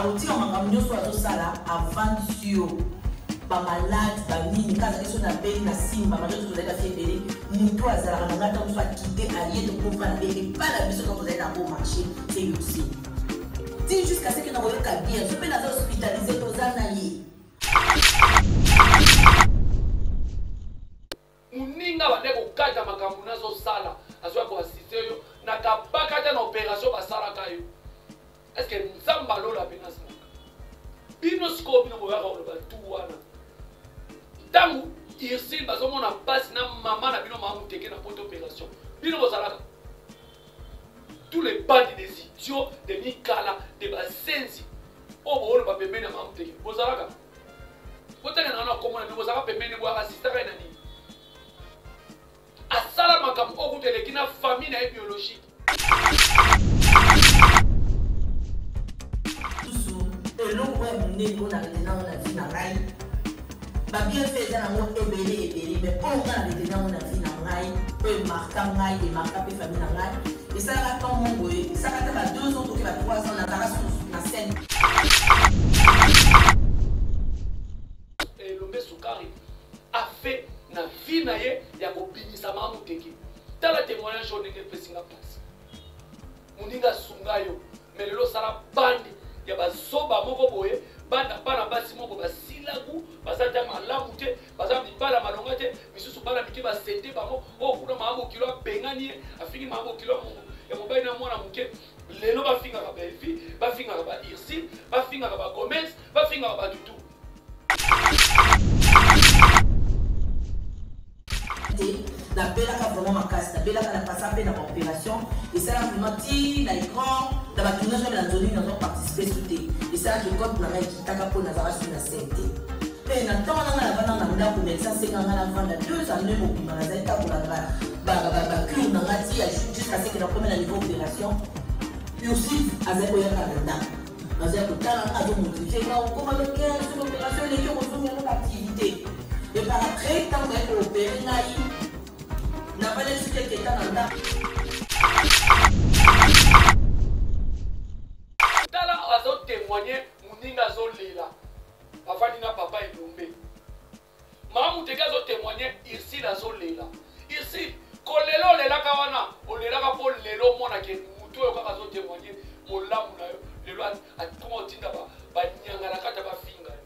Akotika makambo nyonso azosala, avandisi yo bamalade banini kaka azalaki so nabeli na simba bato tozali basi ebele motu azalaka na ngai ntango mosusu akite aye tokofa na beli epai na biso ntango tozali na beau marché se yosi ti jusqu'à ce que nakoyoka bien so mpe naza hospitalise toza na ye. Muninga abandaki kokata makambo nazo sala azoya ko assister yo na kabaka ata na operation basalaka yo. Est-ce que Nzambe alola mpe nasalaka bino sikoyo bino boyaka koloba tu wana ntango Ursule bazomona mpasi na mama na bino mama muteke na poto operation bino bozalaka tous les bandes des idiots de mikala de basenzi oyo booloba pembeni ya mama muteke bozalaka botanga na wana komona bino bozalaka pembeni boyaka asistaka ye na nini asala makambo oyo kutu eleki na famille na ye biologique. Susu eloko oyo ya monene oyo na retena yango na vie na ngai, babienfait eza nango ebele ebele, mais oyo ngai na retena yango na vie na ngai, oyo emarka ngai, emarka mpe famille na ngai, esalaka temps moko boye, esalaka ata ba 2 ans toke ba 3 ans, nazalaka susu na scène. Elombe Sukari a fait na vie na ye ya kobimisa mama moteke. Tala témoignage oyo ndenge epesi nga mpasi. Moninga asunga yo, mais lelo osala bande ya bazoba moko boye, bana bana basi moko basilaku, baza ta malamu te, baza mibala malonga te, misusu bana mike basete bango, oyo kuna mama bokilo abengani ye, afingi mama bokilo ya mobali na mwana moke. Lelo bafingaka Bellevue, bafingaka ba Ursule, bafingaka ba Gomez, bafingaka ba Dudu. Te nabelaka vraiment makasi, nabelaka na pasa mpe na baopération esalaka vraiment ti na écran na batournage wana na nzoni nazo participe su te, esalaki cote na ngai ekitaka mpo nazalaka su na scène te. Mpe na ntango na ngai navanda na ndako, médecin asenga ngai navanda 2 années mobimba, nazali takolanga bacure na ngai ti jusqu'à ce que nakomi na niveau opération. Ursule azali koyaka na ndako, nazali kotala nga, azomotive nga, okoma le 15 soki opération eleki okozongela na activité. Et par après ntango baye koopere ngai, navandeli soki eketa na ndako. Tala azotémoigne, moninga azolela, bavandi na papa Elombe. Mama Muteke azotémoigne, Ursule azolela. Ursule kolela olelaka wana, olelaka mpo lelo omonake motu oyo kaka azotémoigne molamu na yo, lelo akoma otinda banyangala kata bafinga yo.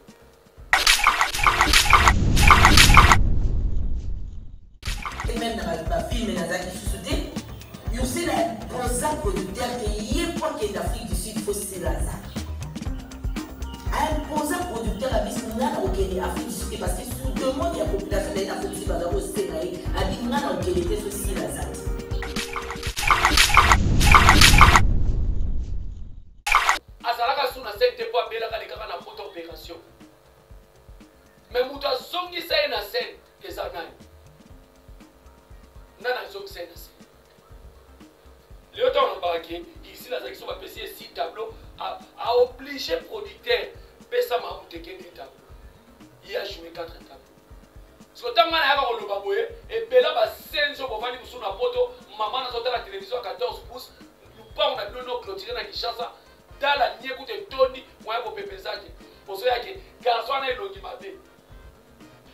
Même na bafilme nazalaki susu te. Ursule imposa producteur ke ye po akende Afrique du Sud fo sila aza. Aimposa producteur abisi nga na kokende Afrique du Sud te, parce que sous demande ya population na ye na Afrique du Sud baza kosenga ye, abi nga na kokende te so sila aza te. Azalaka su na scène te mpo abelaka lekaka na poto opération, mais moto azongisa ye na scène eza nani? Nani azongisa ye na scène? Lelo ntango nalobaka ke Ursule azalaki so bapesi ye 6 tableau, aoblige producteur pesa mama Muteke 2 tableau, ye ajoue 4 tableau. Siko ntango ngai nayaka koloba boye, ebela basenzi oyo bovandi mosusu na poto, mama nazotala televizio ya 14 pouce, lupango na bino no clôture na Kinshasa, tala nie kutu etondi, moya kopepa eza te, ozoya ke garçon wana elongi mabe.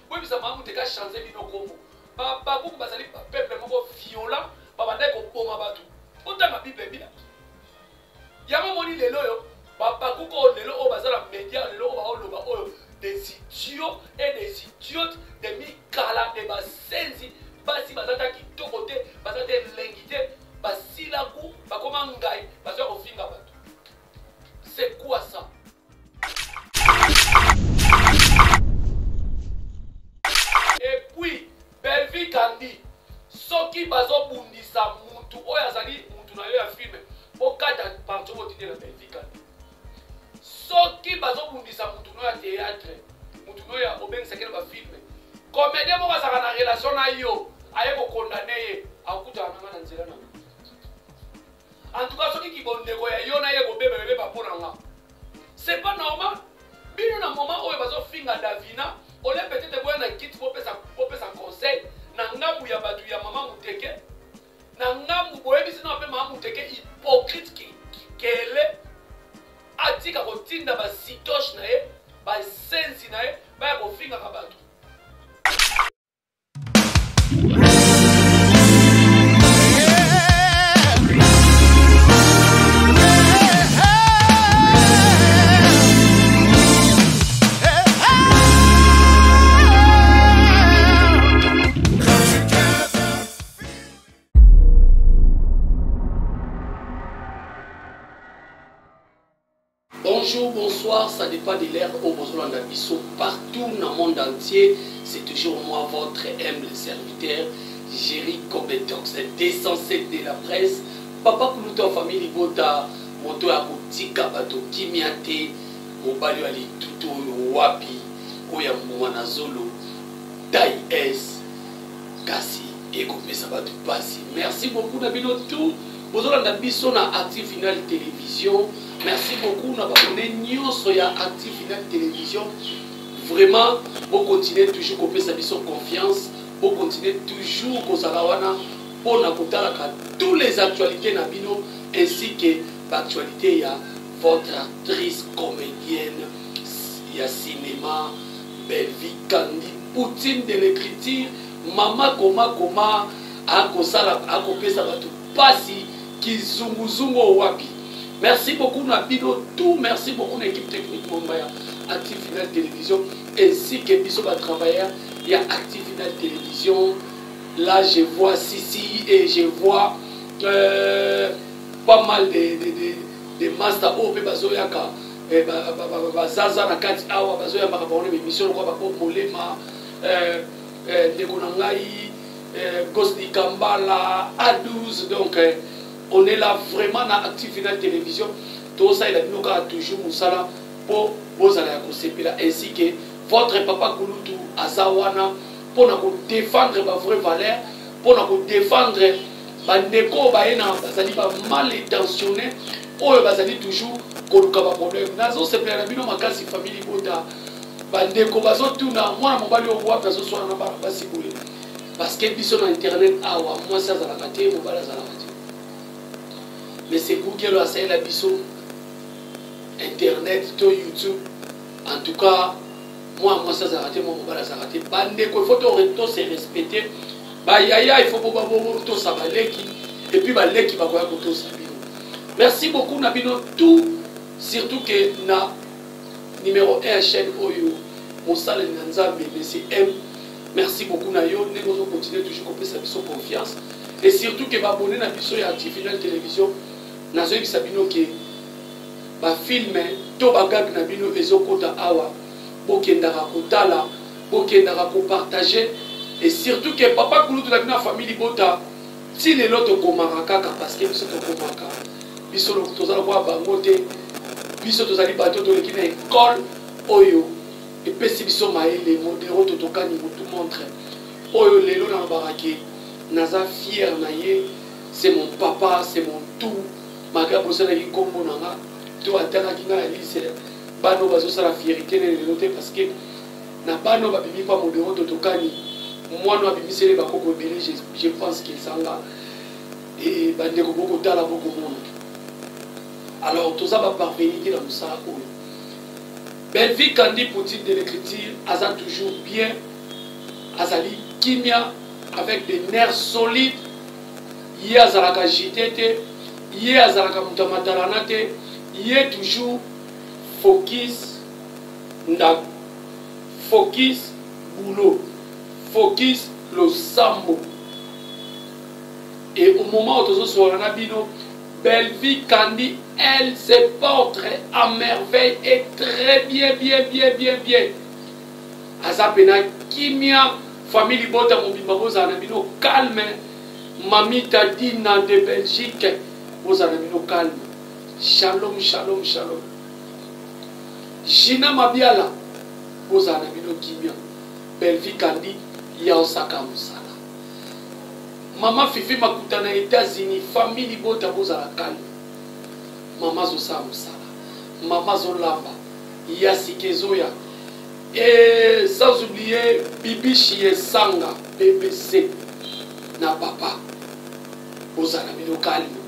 Boyebisa mama Muteke achange bino kombo. Babakuku bazali bapeuple moko violent, babandaki koboma bato. Otanga Bible bien yango omoni lelo oyo babakuku oyo lelo oyo baza na media, lelo oyo baoloba oyo des idiots et des idiotes, des mikala, de basenzi, basi baza ta kitoko te, baza te elengi te, basilaku bakoma ngai baza kofinga bato. C'est quoi ça? Et puis Bellevue Kandi, soki bazobundisa mutu oyo azali mutu na yo ya filme, bokata parti botindela Bellevue Kandi. Soki bazobundisa mutu no ya théâtre, mutu no ya obengisaki na bafilme, comédien moko azalaka na relation na yo, aye kokondane ye, akutana na nga na nzela na nga. En tout cas soki kibondeko ya yo na ye kobeba, ebeba mpo na nga. C'est pas normal. Bino na moment oyo bazofinga Davina, ole peut-être boya na kiti bopesa conseil na ngambu ya bato ya mama Muteke, na ngambu boyebisi na mpe mama Muteke hypocrite kele atika kotinda ba bamitoche na ye, basenzi na ye, baya kofingaka bato. Bonjour, bonsoir, ça dépend de l'heure au bozolanda biso partout dans le monde entier. C'est toujours moi, votre humble serviteur, Jerry Kobetox, 207 de la presse. Papa Kulutu famille Libota, moto ya kotika bato kimia te, mobali ya litutu oyo wapi, oyo ya mbuma na zolo, taille S, kasi ekopesa bato pasi. Merci beaucoup na bino tout. Bozolanda biso na Active Final Télévision. Merci beaucoup na babone nyonso ya Active Final Télévision. Vraiment, bokontinue toujours kopesa biso confiance, bokontinue toujours kozala wana mpona kotalaka tous les actualités na bino ainsi que baactualité ya votre actrice comédienne ya cinéma Bellevue Kandi, Poutine de l'écriture, mama koma koma akosala akopesa bato pasi kizunguzungu oyo wapi. Merci beaucoup na bino tout, merci beaucoup na équipe technique momba ya Active Final Télévision ainsi que biso ba travailleurs ya Active Final Télévision. Là je vois Sisi et je vois pas mal de master oyo mpe bazoyaka bazaza na kati awa, bazoyambaka bango na émission lokola ba Bob Molema, ndeko na ngai Gosli Kambala A12. Donc on est là vraiment na Active Final Télévision, tosalela bino kaka toujours mosala mpo bozala ya kosepela, ainsi que votre papa Kulutu aza wana mpona kodéfendre ba vraie valeur, mpona kodéfendre bandeko oyo baye na bazali ba mal intentionné, oyo bazali toujours koluka baproblème. Nazosepela na bino makasi, famille Libota. Bandeko bazotuna mwana mobali oyo wapi azoswana na bana basi boye, parce que biso na internet awa mwasi azalaka te, mobali azalaka te, mais c'est Google asalela biso internet to YouTube. En tout cas mwana mwasi azalaka te, mwana mobali azalaka te. Bandeko, il faut to se respecter. Bayaya, il faut tosa baleki, et puis baleki bakoya kotosa bino. Merci beaucoup na bino tout, surtout que na numéro 1 chaîne oyo, mosaleli na Nzambe monsieur M, merci beaucoup na yo ndenge ozocontinue toujours kopesa biso confiance, et surtout que babone na biso ya Active Final Télévision. Nazoyebisa bino ke bafilme to bagag na bino ezokota awa, bokendaka kotala, bokendaka kopartage, et surtout que papa Kulutu na bino ya famille Libota, ti lelo tokomaka kaka, parce que biso tokomaka, biso toza lokola bango te. Biso tozali bato toleki na ekole oyo epesi biso mayele modero totokani motu montre oyo lelo nalobaka ke naza fier na ye. C'est mon papa, c'est mon tout. Malgré bosalaki nkombo na nga to atangaki nga na lycée, bana oyo bazosala fierité na lelo te, parce que na bana oyo babimi mpa modero totokani, mwana oyo abimiseli bakoko ebele, je pense que ezanga e bandeko bokotala bokomona. Alors toza baparveni te na mosala oyo. Bellevue Kandi, Poutine de l'écriture, aza toujours bien, azali kimia avec des nerfs solides. Ye azalaka jite te, ye azalaka moto ya matalana te, ye toujours focus ndako, focus boulot, focus losambo. Et au moment où tozosola na bino, Bellevue Kandi, elle se porte à merveille et très bien, bien, bien, bien, bien. Aza pena kimia, famille Libota mobimba bozala na bino calme. Mamita Dina de Belgique, bozala na bino calme. Shalom, shalom, shalom. Gina Mabiala, bozala na bino kimia. Bellevue Kandi ya osaka mosala. Mama Fifi Makuta na États-Unis, famille Libota bozala calme. Mama azosala mosala, mama azolamba ya sikezoya. Et sans oublier Bibishi Esanga BBC na papa, bozala bino calme.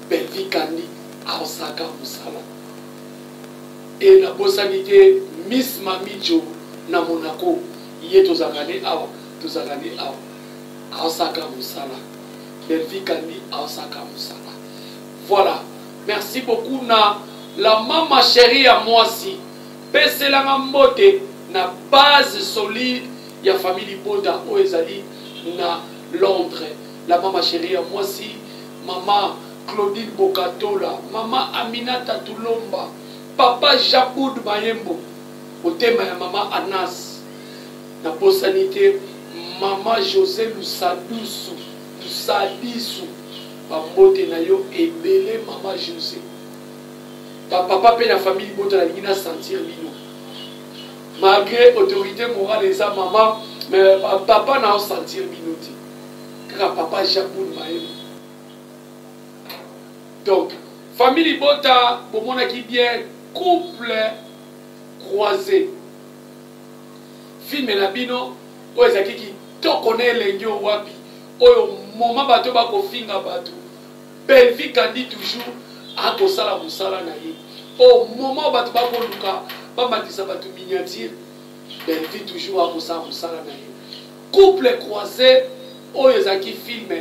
Bellevue Kandi aosaka mosala. E nabosani te Miss Mamijo na Monaco, ye tozalaka ne awa, tozalaka ne awa, aosaka mosala. Bellevue Kandi aosaka mosala. Voilà, merci beaucoup na la mama chérie ya mwasi. Peselanga mbote na base solide ya famille Libota oyo ezali na Londres. La mama chérie ya mwasi, mama Claudine Bokatola, mama Aminata Tulomba, papa Jaboud Mayembo, motema ya mama Anas. Nabosani te mama Jose Lusadusu, Lusadisu, bambote na yo ebele mama Jose. Ba papa pe na famille libota nalingi na sentir bino. Malgré autorité morale eza mama, mais ba papa na sentir bino te. Kaka papa Jaboud Mayembo. Donc, famille libota bomonaki bien couple croisé. Film na bino oyo ezalaki kitoko na elengi oyo wapi oyo moma bato bakofinga bato Bellevue Kandi toujours akosala mosala na ye oyo moma bato bakoluka bamatisa bato miniature Bellevue toujours akosala mosala na ye. Couple croisé oyo ezalaki film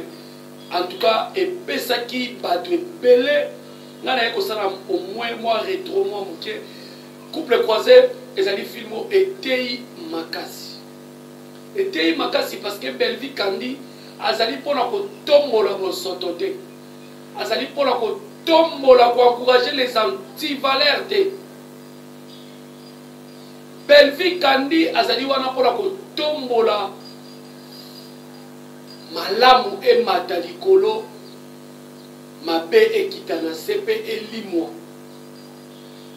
en tout cas epesaki bato ebele. Ngai naye kosala au moins mwa retro mwa moke. Couple croisé ezali film oyo eteyi makasi, eteyi makasi parce que Bellevue Kandi azali mpona kotombola bosoto te, azali mpona kotombola koencourager les antivaleurs te. Bellevue Kandi azali wana mpona kotombola malamu emata likolo, mabe ekita na se mpe elimwa.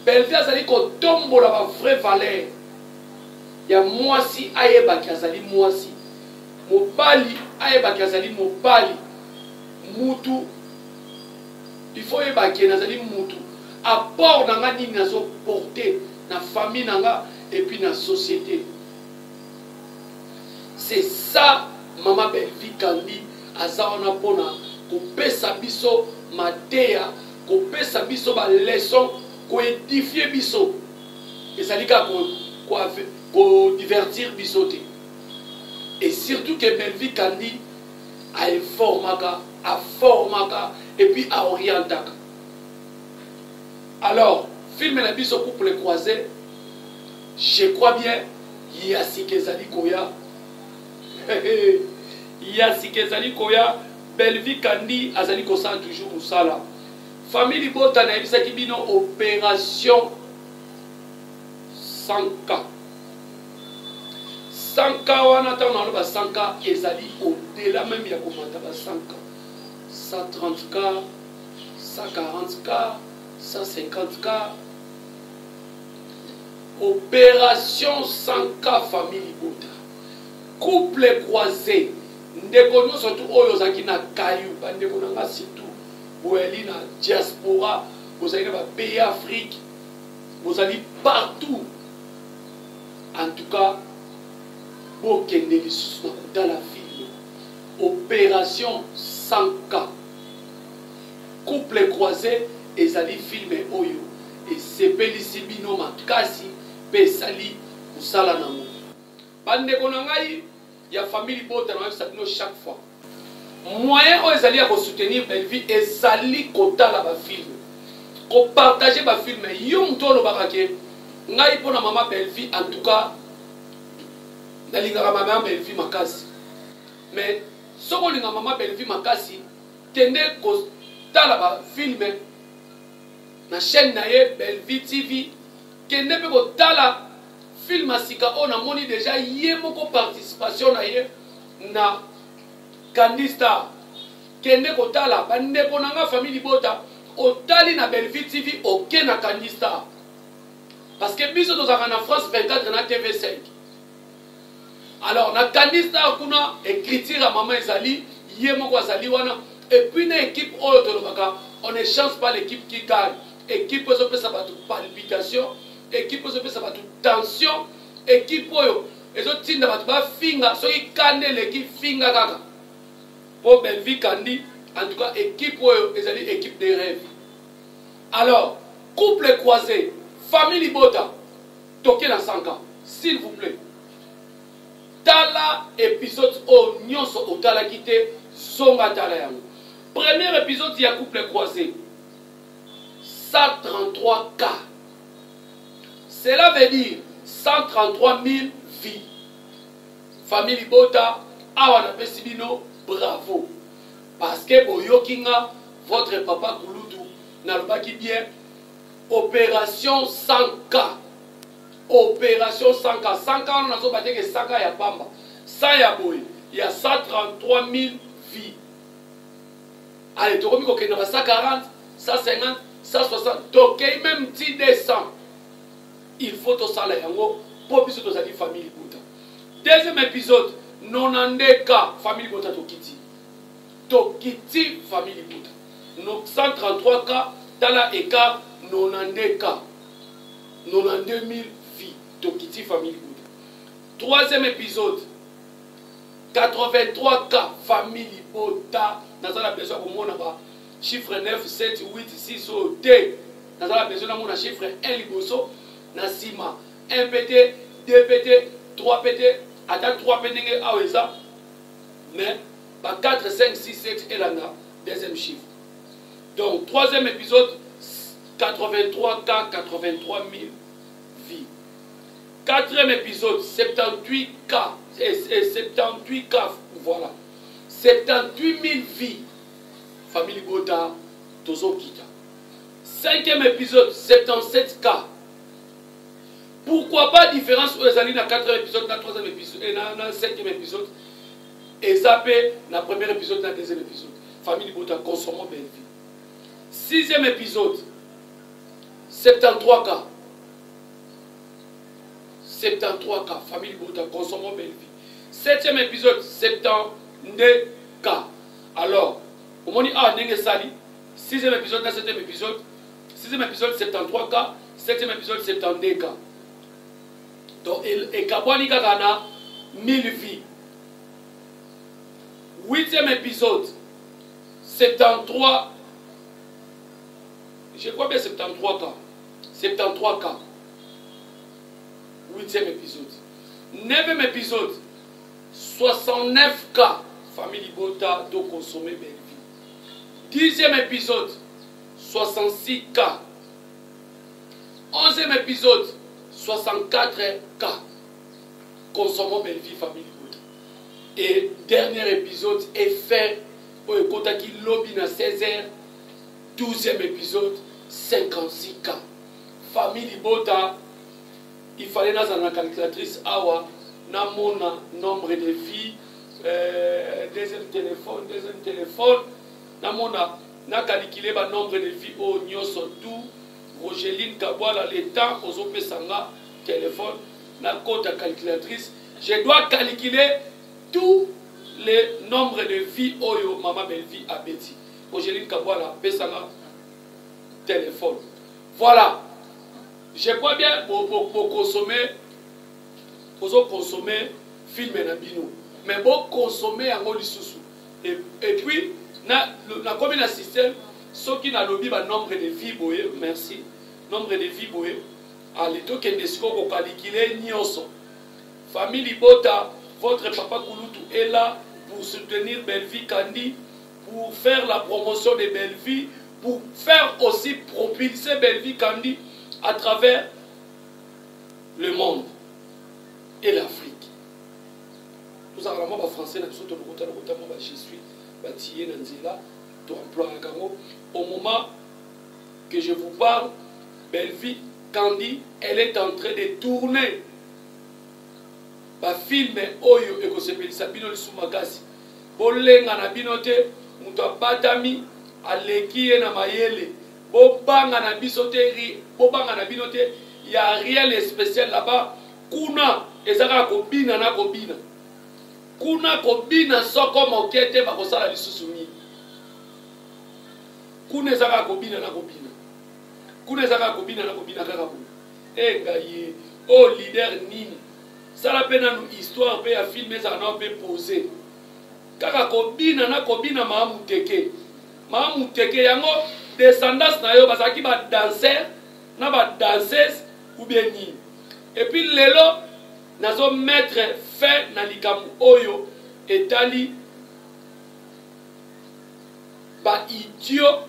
Bellevue azali kotombola ba vraie valeur ya mwasi, ayebaki azali mwasi, mobali ayebaki azali mobali. Mutu il faut oyebaki nazali mutu, apport na nga nini nazo porter na famille na nga et puis na société. C'est ça mama Bellevue Kandi aza wana mpona kopesa biso mateya, kopesa biso ba leçon, koédifier biso. Ezali kaka ko divertir biso te. Et surtout que Bellevue Kandi ainformaka, aformaka et puis aorientaka. Alors film na biso couple croisé, je crois bien ya sika ezali koya, ya sika ezali koya. Bellevue Kandi azali kosala toujours mosala. Famille libota, nayebisaki bino opération 100K. 100K wana, ntango naloba 100K, ezali au-delà même ya komata ba 100K, 130K, 140K, 150K. Opération 100K, famille libota, couple croisé. Ndeko nyonso tu oyo ozalaki na kayu, bandeko na nga surtout boyali na diaspora, bozali na bapays Afrique, bozali partout, en tout cas bokende lisusu na kotala film opération 100K couple croisé. Ezali film oyo esepelisi bino makasi mpe esali mosala nango. Bandeko na ngai ya famille libota, nayebisa bino chaque fois, moyen oyo ezali ya kosoutenir Bellevue ezali kotala bafilm, kopartager bafilm. Yo moto olobaka ke ngai mpo na mama Bellevue, en tout cas nalingaka mama Bellevue makasi, mais soki olinga mama Bellevue makasi, kende kotala bafilm na chaîne na ye Bellevue TV. Kende mpe kotala film ya sika oyo namoni deja ye moko participation na ye na Candy Star. Kende kotala, bandeko na nga famille libota, otali na Bellevue TV, oke na Candy Star, parce que biso tozalaka na France 24 na TV5. Alors na Candy Star kuna, écriture ya mama ezali, ye moko azali wana, et puis na équipe oyo tolobaka, on ne change pas l'équipe qui gagne. Équipe oyo ezopesa bato palpitation, équipe oyo ezopesa bato tension, équipe oyo ezotinda bato bafinga. Soki kanda eleki, finga kaka mpo Bellevue Kandi. En tout cas équipe oyo ezali équipe de rêve. Alors couple croisé, Famille libota toke na 100K s'il vous plaît. Tala episode oyo nyonso otalaki te, zonga tala yango. Premier épisode ya couple croisé 133K. Cela veut dire 133 000 vies. Famille libota awa napesi bino bravo parce que boyoki nga votre papa kulutu nalobaki bien operation 100K. Operation 100K, 100K wana nazoba te ke 100K ya pamba, 100 ya boye ya 133 000 vies. Allez, tokomi kokende ba 140, 150, 160, tokei même ti 200. Il faut tosala yango mpo biso tozali famille libota. Deuxième épisode 92K, famille libota tokiti. Tokiti famille libota. 133K, tala écart 92K. 92 000 vies tokiti famille libota. Troisième épisode 83K, famille libota. Naza na besoin komona ba chiffre 9 7 8 6 oyo te. Naza na besoin namona chiffre 1 liboso na nsima 1 pt 2 pt 3 pt ata 3 p ndenge awa eza, mais ba 4 5 6 7 elanda deuxième chiffre. Donc troisième épisode 83K, 83 000 vies. Quatrième épisode 78K, et 78K, voilà 78 000 vies. Famille libota tozokita. Cinquième épisode 77K. Pourquoi pas différence oyo ezali na quatrième épisode na troisième épisode et na cinquième épisode eza mpe na premier épisode na deuxième épisode. Famille libota consommons belle vie. Sixième épisode 73K. 73K, famille libota consommons belle vie. Septième épisode 72K. Alors omoni awa ndenge esali sixième épisode na septième épisode. Sixième épisode 73K, septième épisode 72K. Donc ekabwani kaka na 1000 vies. Huitième épisode 73, je crois bien 73K, 73K, huitième épisode. Neuvième épisode 69K, famille libota to consommer belle vie. Dixième épisode 66K. Onzième épisode 64K, consommons belle vie famille libota. Et dernier épisode est fait oyo ekotaki lobi na 16h, 12e épisode 56K. Famille libota, il fallait nazala na calculatrice awa namona nombre de vies, deuxième téléphone, deuxième téléphone, namona na calculer ba nombre de vies oyo nyonso tout. Rogeline Kabwala, le temps ozopesanga téléphone na kota calculatrice, je dois calculer tous les nombres de vies oyo mama Bellevie abeti. Rogeline Kabwala pesanga téléphone. Voilà, je crois bien bo consommer, ozo consommer film na bino, mais bo consommer yango lisusu. Et puis na komi na système soki na lobi ba nombre de vies boye, merci, nombre de vies boye, allez tokende siko ko calculer nyonso. Famille libota, votre papa Kulutu est là pour soutenir Bellevie Kandi, pour faire la promotion de Bellevie, pour faire aussi propulser Bellevie Kandi à travers le monde et l'Afrique. Nous avons vraiment français, nous sommes le je suis bâti dans to emploi yango. Au moment que je vous parle, Bellevie Kandi, elle est en train de tourner ba film oyo ekosepelisa bino lisusu makasi. Bolenga na bino te, moto abatami aleki ye na mayele. Bobanga na biso te, bobanga na bino te, ya rien de spécial là-bas. Kuna ezaka kobina na kobina. Kuna kobina soko moke te bakosala lisusu nini. Kuna ezaka kobina na kobina. Kuna ezaka kobina na kobina kaka boye. Eh ngai, oh leader nini. Sala pe nanu histoire pe ya film ezaka na pe posé. Kaka kobina na kobina maamuteke. Maamuteke yango descendance na yo bazalaki ba danseur. na ba danseuse ou bien nini. Et puis lelo nazo mettre fin na likambo oyo etali ba idiot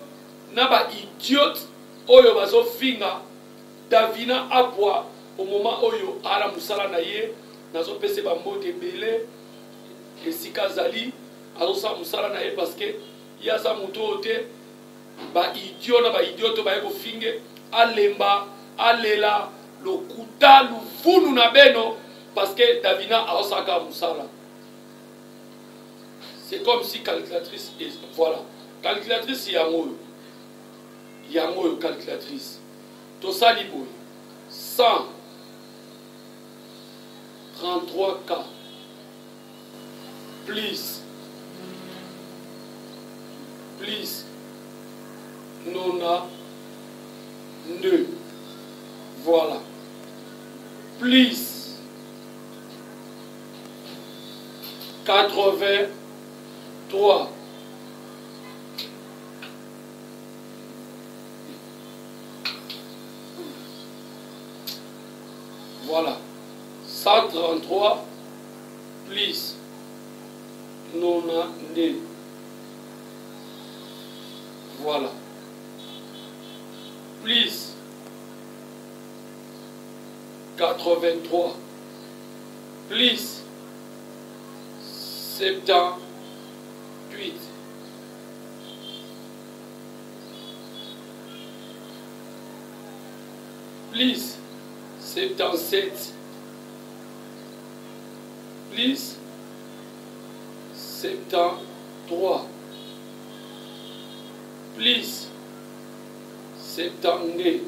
na ba idiote oyo bazofinga Davina Apwa au moment oyo ala mosala na ye. Nazopesa bambote ebele esika azali, azosala mosala na ye parce que ye aza moto oyo te ba idiot na ba idiot baye kofinge, alemba alela lokuta luvunu na beno parce que Davina aosalaka mosala. C'est comme si calculatrice est, voilà, calculatrice yango oyo, yango oyo calculatrice tosali boye 133K plus plus 92, voilà, plus 83 voilà, 133 plus 92, voilà, plus 83 plus 78 plus 77 plus 73 plus 72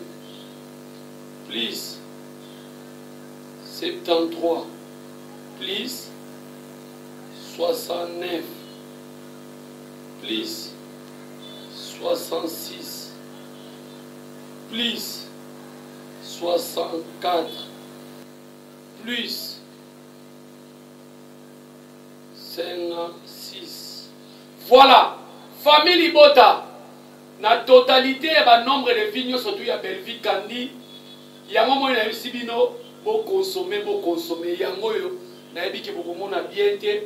plus 73 plus 69 plus 66 plus 64 plus 56. Voilà, famille Libota, na totalité ya ba nombre de vies nyonso tu ya Bellevue Kandi, yango moi nayebisi bino bokonsome, bokonsome yango oyo nayebi ke bokomona bien te,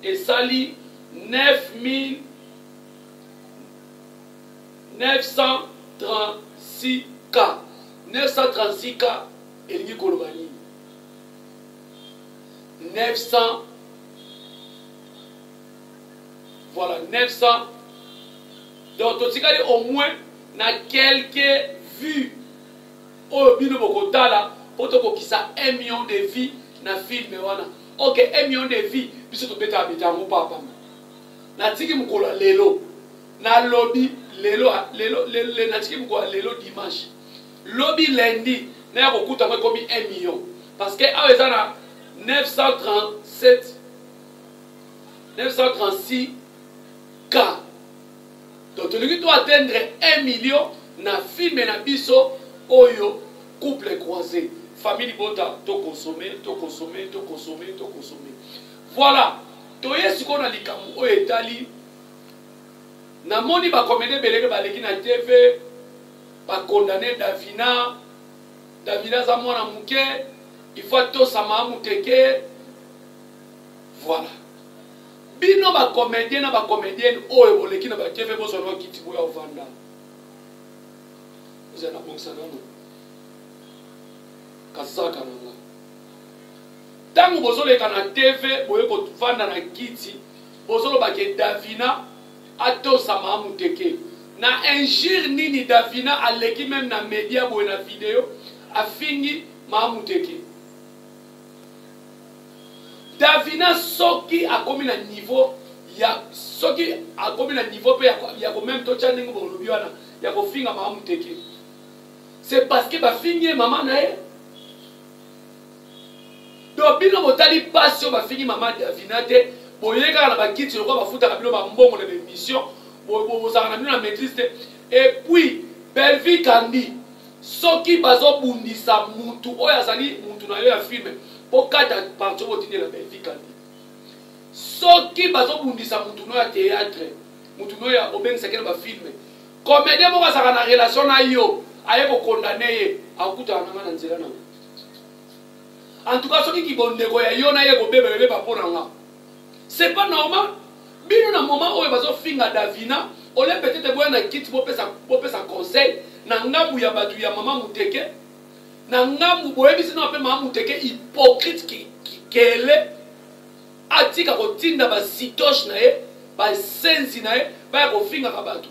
esali 9936K. 936K elingi koloba nini? 900, voilà, 900. Donc totikali au moins na quelques vues oyo bino bokotala po tokokisa 1 million de vues na film wana. Ok, 1 million de vues biso tobetaka beta yango papa. Natiki mokolo ya lelo, nalobi lelo, lelo, lelo, natiki mokolo ya lelo dimanche, lobi lundi naya kokuta yango ekomi 1 million, parce que awa eza na 937, 936 K. Donc tolingi to atteindre 1 million na film na biso oyo couple croisé. Famille Libota, to consommer, to consommer, to consommer, to consommer. Voilà, toye sikoyo na likambo oyo etali. Namoni ba comédien ebele baleki na TV ba condamné Davina. Davina aza mwana moke, il faut atosama amuteke. Voilà. Bino ba comédien na ba comédienne oyo boleki na ba TV bozwa na kiti boya ovanda. Ozala na bongisa nano kazaka na nga. Tango bozoleka na TV boye kovanda na kiti, bozoloba ke Davina atosama amuteke. Na injure nini Davina aleki même na media boye na video afingi maamuteke. Davina soki akomi na niveau ya, soki akomi na niveau pe ya, ya ko même totia ndenge bolobi wana ya kofinga maamuteke, c'est parce que bafingi ye mama na ye. Donc bino botali pasi oyo bafingi mama Davina te, boye kaka na bakiti lokola bafutaka bino ba mbongo na émission, bozalaka na bino na maîtrise te. Et puis Bellevue Kandi, soki bazobundisa mutu oyo azali mutu na yo ya film, bokata parti oyo botindela Bellevue Kandi. Soki bazobundisa mutu no ya théâtre, mutu no ya obengisaki na ba film, comédien moko azalaka na relation na yo, aye kokondane ye, akutana na nga na nzela na nga. En tout cas soki kibondeko ya yo na ye kobeba, ebeba mpo na nga. C'est pas normal. Bino na moment oyo bazofinga Davina, ole peut-être boya na kiti bopesa, bopesa conseil na ngambu ya bato ya mama Muteke, na ngambu boyebisi na mpe mama Muteke hypocrite kikele atika kotinda ba sitoche na ye, basenzi na ye baya kofingaka bato.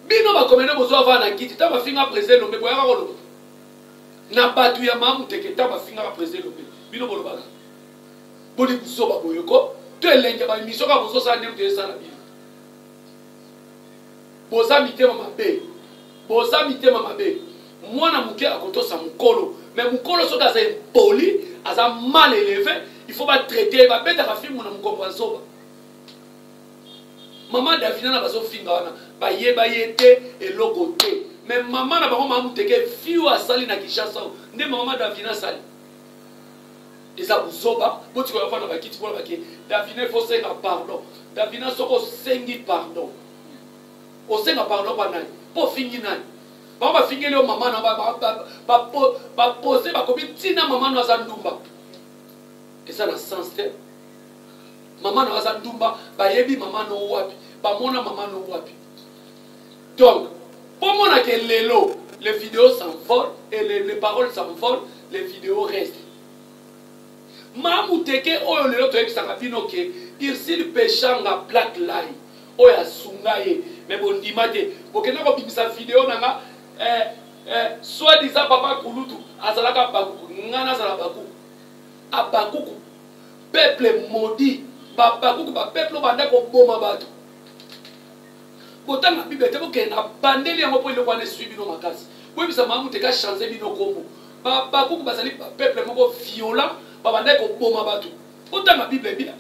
Bino bakomene bozwa vana na kiti ntango bafinga président Elombe, boyaka koloba na bato ya mama Muteke. Ntango bafingaka président Elombe, bino bolobaka boni buzoba boyoko to elenge ba émission kaka bozosala ndenge toyesala bino. Boza mitema mabe, boza mitema mabe. Mwana moke akotosa mokolo, mais mokolo soki aza impoli, aza mal élevé, il faut batraite ye, babetaka filme na mokongo ya zoba. Mama Davina na bazofinga wana bayeba ye te eloko te, mais mama na bango mama Muteke fio asali na Kinshasa nde mama Davina asali eza buzoba. Botika bafanda bakiti mpona bake Davina ifo osenga pardon. Davina, soki osengi pardon, osenga pardon pa nani? Mpo ofingi nani? Bango bafingeli yo mama na bapose, bakomi ntina mama no aza ndumba, eza na sens te. Mama no aza ndumba, bayebi mama no wapi? Bamona mama no wapi? Donc mpo monake lelo les vidéos s'envolent et les paroles s'envolent, les vidéos restent. Mamuteke oyo lelo toyebisaka bino ke Ursule Peshanga Black Line oyo asunga ye, me bondima te, bokenda kobimisa video na nga soit disant papa kulutu azalaka bakuku, nga nazala bakuku, abakuku peuple maudit, babakuku bapeuple oyo banda koboma bato. Botanga Bible te, bokende na bandeli yango mpo eloko wana eswi bino makasi. Boyebisa mama Muteke achange bino kombo. Babakuku bazali bapeuple moko violent, babandaki koboma bato. Botanga Bible bien.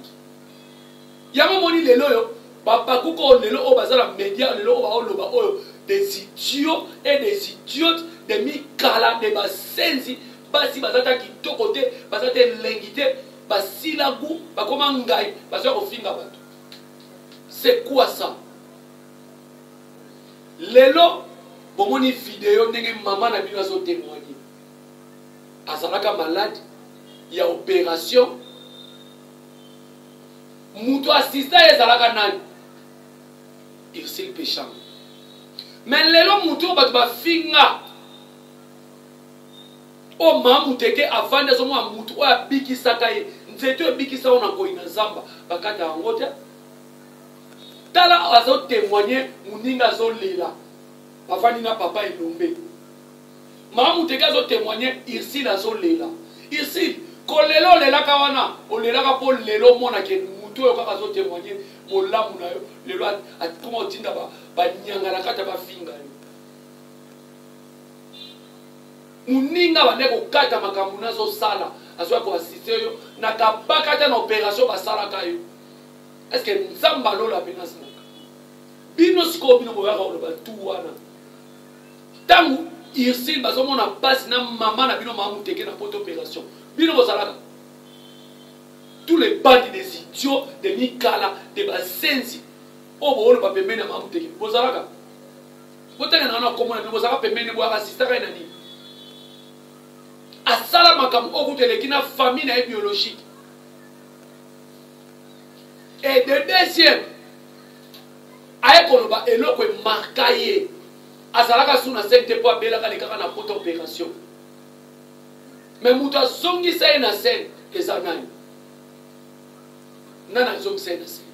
Yango moni lelo oyo babakuku oyo lelo oyo baza na media lelo oyo baoloba oyo des idiots et des idiotes, des mikala, des basenzi, basi baza ta kitoko te, baza te elengi te, basila gu, bakoma ngai, bazoya kofinga bato. C'est quoi ça? Lelo bomoni video ndenge mama na bino azotémoigne, azalaka malade ya opération, moto assista ye ezalaka nani? Ursule Peshanga. Mais lelo moto oyo bato bafinga oyo mama Muteke avandi azomona motu oyo abikisaka ye, nzete oyo ebikisa oyo na nkoi na zamba bakata yango te. Tala azotémoigne, moninga azolela, bavandi na papa Elombe. Mama Muteke azotémoigne, Ursule azolela. Ursule kolela olelaka wana, olelaka mpo lelo omonake motu oyo kaka azotémoigne molamu na yo lelo akoma otinda banyanga na kati ya bafinga yo. Moninga bande kokata makambo nazosala, azoya koasiste yo na kabaka ta na opération basalaka yo. Est ce que Nzambe alola mpe nasalaka bino sikoyo? Bino boyaka koloba tu wana ntango Ursule bazomona mpasi na mama na bino mama Muteke na poto opération, bino bozalaka tous les bandes des idiots, de mikala, de basenzi oyo booloba pembeni ya mama Muteke, bozalaka botanga na wana komona bino bozalaka pembeni, boyaka asistaka ye na nini? Asala makambo oyo kutu eleki na famille na ye biologique. Et de deuxième, aye koloba eloko emarka ye, azalaka su na scène te mpo abelaka lekaka na poto opération, mais moto azongisa ye na scène eza nani? Nani azongisa ye na scène?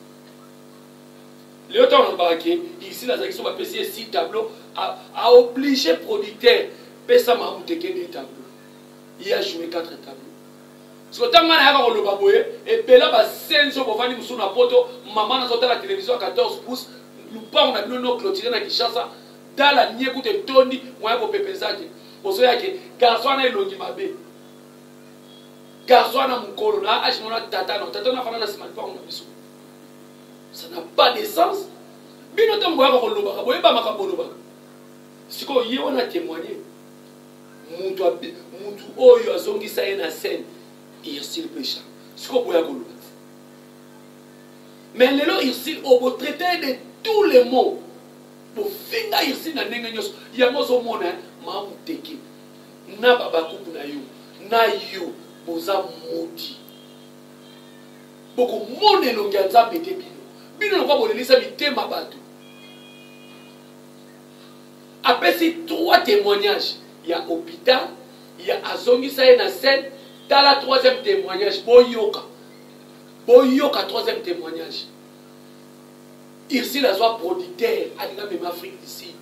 Lelo ntango nalobaka ke Ursule azalaki so bapesi ye 6 tableau, aoblige producteur pesa mama Muteke 2 tableau, ye ajoue 4 tableau. Siko ntango ngai nayaka koloba boye, ebela basenzi oyo bovandi mosusu na poto, mama nazotala televizio ya 14 pouce, lupango na bino no clôture na Kinshasa, dala nie kutu etondi, moya kopepa eza te. Ozoya ke garçon wana elongi mabe, garçon wana mokolo na age mona tata na tata na fana na nsima lupango na biso, ça n'a pas de sens. Bino ntango boyaka kolobaka, boyeba makambo bolobaka. Sikoyo ye wana témoigne, mutu mutu oyo azongisa ye na scène Ursule Pesha, sikoyo boya koloba te. Mais lelo Ursule oyo botraite ye de tous les mots, Bofinga Ursule na ndenge nyonso. Yango ozomona Mamuteke na babakuku na yo na yo boza modi. Bokomona elongi ya Nzambe te bino. Bino lokola bolelisa mitema bato. Apesi trois témoignages ya hôpital ya azongisa ye na scène. Tala troisième témoignage, boyoka. Boyoka troisième témoignage. Ursule azwa producteur alinga mema Afrique du Sud.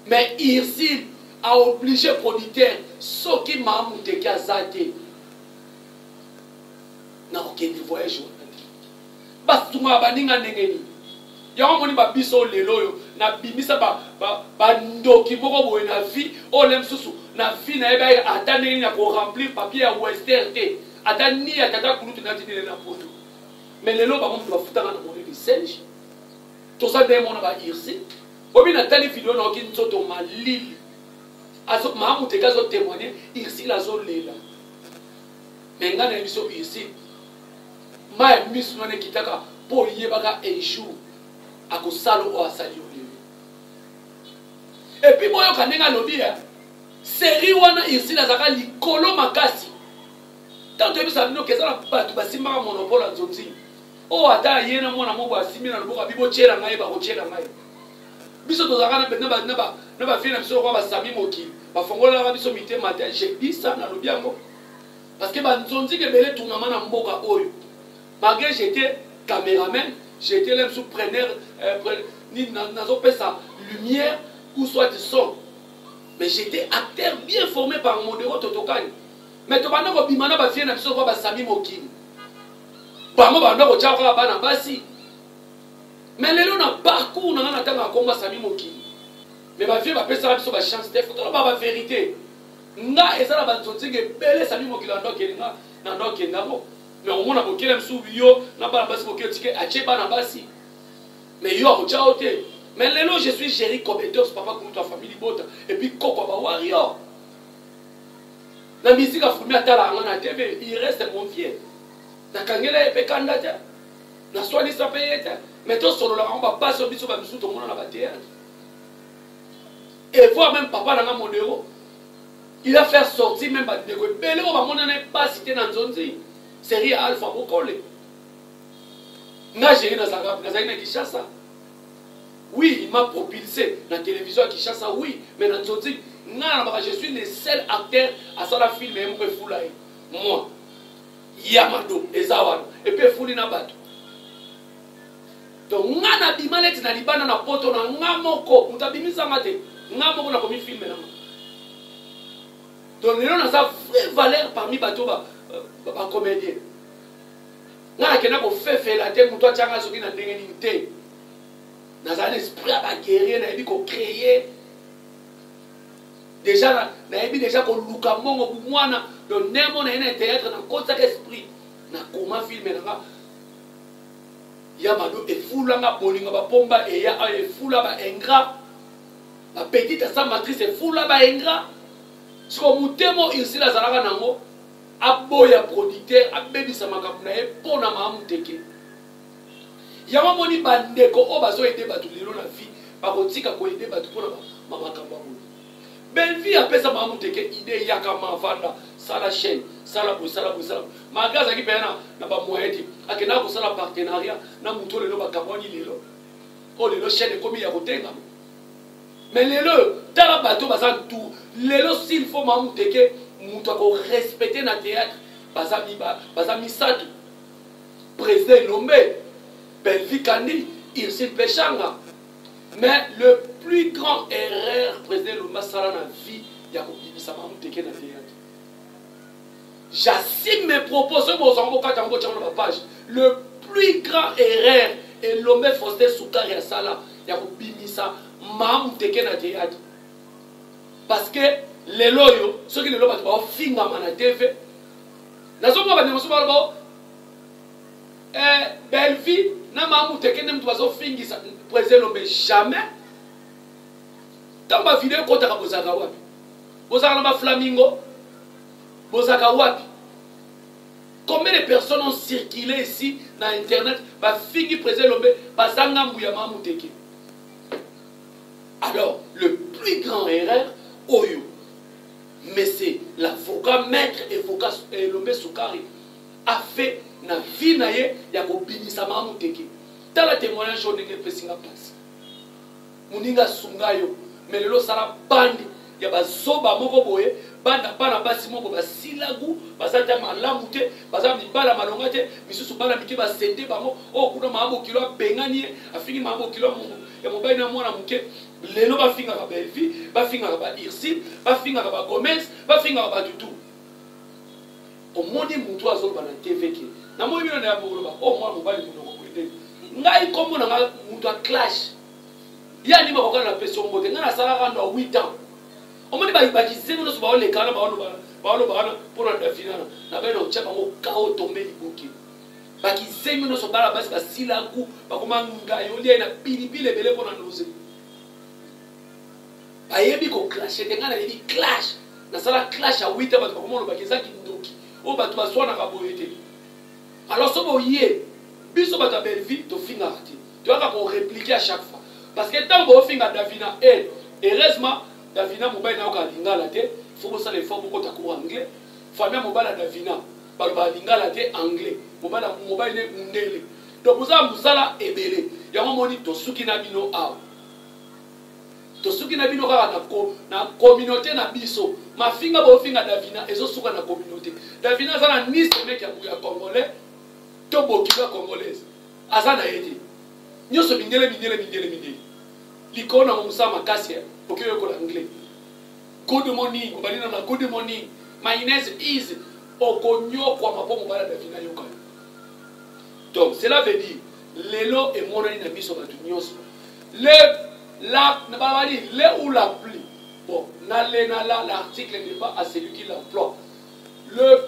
Mais Ursule a obligé producteur soki Mamuteke aza te na kokende voyage wana te. Basungaka baninga ndenge nini? Yango moni ba biso lelo oyo nabimisa bandoki ba, ba moko boye na vie oyo le mosusu na vie na ye baye ata ndenge nini ya koremplir papier ya wester te ata ni ya tata kulutu natindele na poto. Mais lelo bango mutu bafutaka na monnaie de singe. Toza ndenge mona ba Ursi. Obi natali video na oki nzoto malili. Azo Mamuteke azo témoigner, Ursule azolela. Mais nga na biso Ursule mayi ya misu wana ekitaka mpo oyebaka un jour akosala oyo asali yo lelo. Et puis boyoka ndenge alobi ya série wana Ursule azalaka likolo makasi. Ntango toyebisaka bino ke eza na bato basimbaka monopole ya nzonzi oyo ata aye na mwana moko asimbi na loboko abi botyela ngai bakotyela ngai. Biso tozalaka na bavie na biso lokola basami mokili bafongolelaka biso mitema te. Je dis ça, nalobi yango parce que banzonzi ebele tournama na mboka oyo. Malgré j'étais caméraman, j'étais là sous preneur, nazopesa lumière ou soit son, mais j'étais acteur bien formé par Modero Totokani. Mais tobanda kobima na bavie na biso lokola basami mokili, bango banda kotya kaka bana basi. Mais lelo na parcours na nga na ntango ya komba sami mokili, mais bavie bapesaka biso bachance te. Faut toloba ba vérité. Nga eza na banzonzinga ebele sami mokili na ndokende nga na ndokende yango. Mais omona bokele mosusu yo na bana basi bokele tike atie bana basi, mais yo akotya yo te. Mais lelo je suis Jerry Cobetos, papa kulutu ya famille Libota, et puis koko ba warrior. Na musique afumi atala nga na TV, il reste mon vieux. Nakangela ye pe kanda te. Naswanisa pe ye te. Mais tosololaka yango bapasi oyo biso bamisusu tomona na bathéâtre. Et voir même papa nanga Modero, il a fait sortir même bandeko ebele oyo bamonana ye pasi te na nzonzi. Série ya Alpha Bokole. Nga Jerry nazalaka, nazalaki na Kinshasa. Oui, il m'a propulsé na télévision à Kinshasa, oui, mais na nzonzi, nga na je suis le seul acteur à sala film ye moko efula ye. Moi, Yamado eza wana, et puis efuli na bato. Donc nga na bima neti na libanda na poto na nga moko, moto abimisa nga te, nga moko nakomi film na nga. Donc lelo naza vraie valeur parmi bato ba comédien. Nga nakenda kofefela te, moto atia nga soki na ndenge nini te. Nazala na esprit ya ba guerrier, nayebi ko créer. Déjà nayebi déjà koluka mbongo bumwana. Donc ndenge mona ye na théâtre nakotisaka esprit. Nakoma film na nga. Ya Mado efulanga bolingo ba pomba eya awa efula ba ingrat. Ba petite sa matrice efula ba ingrat. Siko mutemo Ursule azalaka nango aboya producteur abebisa makambo na ye mpo na Mamuteke. Yango moni bandeko oyo bazo aider bato lelo na vie bakotika ko aider bato mpo na makambo ya boye. Bellevue apesa Mamuteke idée yaka mavanda sala chaîne sala boye sala boye sala boye. Malgré azalaki mpenza na ba moyen te, akendaka kosala partenariat na moto lelo bakabwani lelo oyo lelo chaîne ekomi ya kotengama. Mais lelo tala bato baza ntu lelo s'il faut Mamuteke moto ako respecter na théâtre baza misato. Président Elombe, Bellevue Kandi, Ursule Peshanga. Mais le plus grand erreur président Elombe asala na vie ya kobimisa Mamuteke na théâtre. J'assume mes propos, soki bozwa ngo bokata ngo botya ngo na bapage. Le plus grand erreur Elombe Faustin Sukari asala ya kobimisa Mamuteke na théâtre. Parce que lelo oyo soki lelo bato baofingama na TV, nazomona bandeko mosusu baloba Bellevue na Mamuteke nde moto bazofingisa président Elombe. Jamais. Ntango ba video ekotaka bozalaka wapi? Bozalaka na ba flamingo? Bozalaka wapi? Combien de personnes ont circulé ici na internet bafingi président Elombe bazanga mbuya Mamuteke? plus grande erreur oyo mais c'est l'avocat maître avocat Elombe Sukari a fait na vie na ye ya kobimisa mama Muteke. Tala témoignage oyo ndenge epesi nga mpasi. Moninga asunga yo mais lelo osala bande ya bazoba moko boye, banda bana basi moko basila gu, baza ta malamu te, baza mibala malonga te, misusu bana mike basende bango oyo kuna mama bokilo abengani ye, afingi mama bokilo ya mobali na mwana moke. Lelo bafingaka Bellevue, bafingaka ba Ursule, bafingaka ba Gomez, bafingaka ba Dudu. Omoni mutu azoloba na TV ke namoni bino na ya bokoloba o mwana mobali monoko boye te. Ngai kombo na ngai mutu a clash. Ye andima kokala na pesi yo mbote. Ngai nasalaka ndo 8 ans. Omoni ba bakizengo nyonso baoleka wana baoloba baoloba wana mpo na Davina na na bena otya bango kao tombe liboke. Bakizengo nyonso bana basi basila ku bakoma ngai olia na pilipili ebele mpo na noze. Bayebi ko clasher te, ngai nayebi clash. Nasala clash ya 8 ans bato bakoma olobaka eza kindoki. Oyo bato baswanaka boye te. Alors soki oye biso bato ya Bellevue tofingaka te. Toyaka ko répliquer à chaque fois. Parce que ntango bofinga Davina et heureusement Davina mobali nayoka lingala te, faut bosala effort bokota cours anglais. Famille ya mobali ya Davina balobaka lingala te, anglais. Mobali mobali ne mundele. Donc boza mosala ebele. Yango moni tosuki na bino awa. Tosuki na bino kaka na ko na communauté na biso. Mafinga bofinga Davina ezosuka na communauté. Davina aza na ni semeki ya ya congolais to bokilo congolaise. Aza na ye te. Nyonso mindele mindele mindele mindele. Likolo na mosala makasi okoki oyekola anglais. Good morning, obandi na good morning. My name is okonyokwama mpo mobali ya Davina yoka yo. Donc cela veut dire lelo emonani na miso bato nyonso le la balabali le ou la pluie bon na le na la l'article n'est pas à celui qui l'emploie le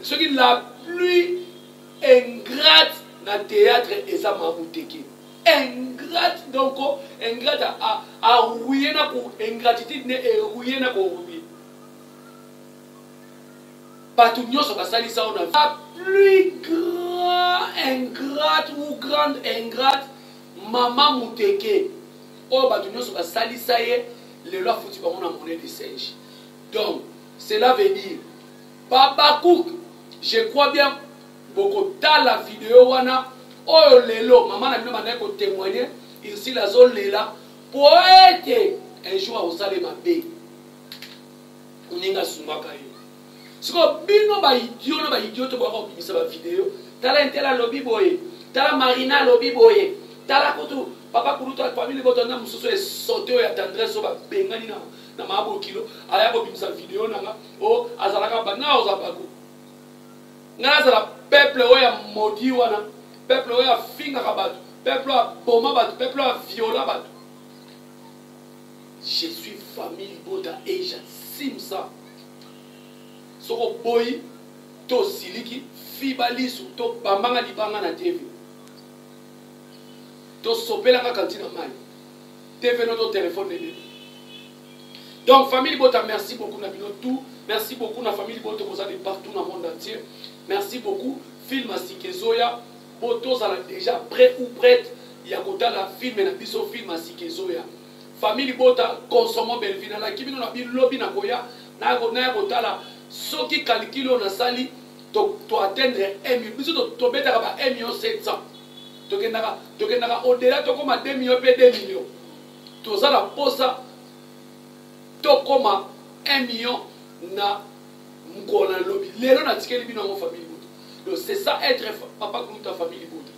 soki la pluie ingrate na théâtre eza mamuteke ingrate donc ingrate a a rouillé na ko ingratitude ne e rouillé na ko rouillé bato nyonso basalisa yo na la plus grand ingrate ou grande ingrate mama Muteke oyo bato nyonso basalisa ye lelo afuti bango na monnaie de singe. Donc cela veut dire Babakouk, je crois bien bokotala video wana oyo lelo mama na bino bandaki kotémoigne Ursule azolela po ete un jour akosala mabe moninga asungaka ye. Sikoyo bino ba idiot na ba idiot to boyaka kobimisa ba video, tala intela alobi boye, tala Marina alobi boye, tala kutu papa kulutu famille boto na mosusu esote oyo ya tendresse oyo babengani na na mabokilo aya kobimisa video nanga o azalaka ba nga oza bako nga nazala peuple oyo ya maudit wana, peuple oyo afingaka bato, peuple oyo aboma bato, peuple oyo aviola bato. Je suis famille libota et j'assume ça. Soko boyi to siliki fiba lisu to bambanga libanga na TV. To sopelanga kantina mai. TV no to téléphone nene. Donc famille libota, merci beaucoup na bino tout. Merci beaucoup na famille libota vous allez partout dans le monde entier. Merci beaucoup. Film Asikezoya, boto zala déjà prêt ou prête ya kotala film na biso film Asikezoya. Famille libota consommons Bellevue na laki bino na bilobi na koya na ko na kotala soki calcul oyo nasali to to atteindre 1 million biso to to betaka ba 1 million 700 tokendaka tokendaka au-delà tokoma 2 millions pe 2 millions toza na posa tokoma 1 million na mokolo na lobi lelo natikeli bino yango famille libota. Donc c'est ça être papa Kuluta famille libota.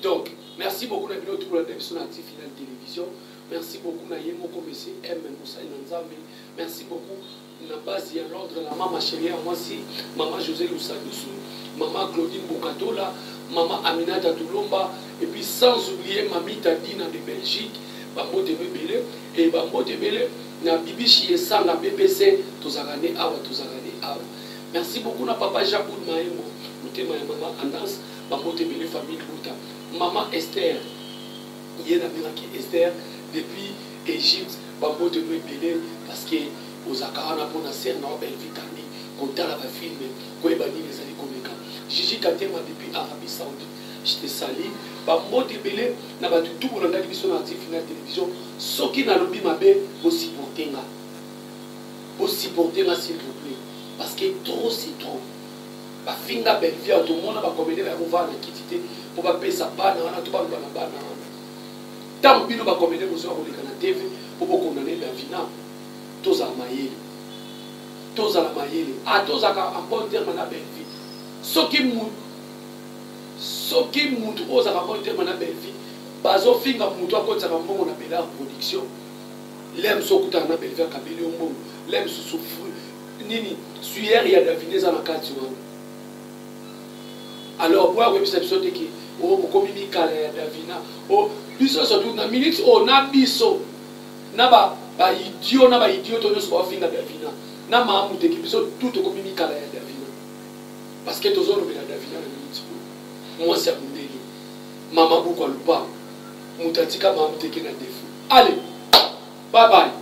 Donc merci beaucoup na bino tout la biso na Active Final Télévision. Merci beaucoup na ye moko monsieur M Mosali na Nzambe. Merci beaucoup na base ya Londres na mama chérie ya mwasi, mama José Lusadusu, mama Claudine Bokatola, mama Aminata Toulomba et puis sans oublier Mamita Dina de Belgique, bambote ebele et bambote ebele na Bibishi Esanga BBC tozalaka ne awa tozalaka ne awa. Merci beaucoup na papa Jacques Boud Maembo, motema ya mama Anas, bambote ebele famille Bouta. Mama Esther, ye nabengaki Esther depuis Égypte, bambote no ebele parce que ozalaka wana mpona sere na wa Bellevue Kandi kotala ba film koyeba nini ezali koleka. Gigi Katema depuis Arabie Saoudite. Je te salue. Bambote ebele na bato tu bolandaki biso na Active Final Télévision. Soki nalobi mabe, bosupporte nga, bosupporte nga s'il vous plaît, parce que trop c'est trop. Bafinga Bellevie, tomona bacomédien baya kovanda na kiti te mpo bapesa bana wana to baloba na bana wana. Ntango bino bacomédien bozoya koleka na TV mpo bokondane Davina, tozala mayele, tozala mayele. A tozalaka en bon terme na Bellevie. Soki mutu oyo ozalaka bon terme na Bellevie, bazofinga mutu akotisaka mbongo na Bellar Production, le mosusu okutana na Bellevie akabeli yo mbongo, le mosusu nini sueur ya Davina eza na kati wana. Alors boya koyebisa biso te ke o bokomi mikala ya Davina. O biso surtout na minute oyo na biso na ba idiot na ba idiot to nyonso baofinga Davina na Maamuteke, biso tout tokomi mikala ya Davina parce que tozolobela Davina na minute oyo. Mwasi ya mondele, mama buku ya lupango, moto atika Maamuteke na défaut. Allez, bye bye.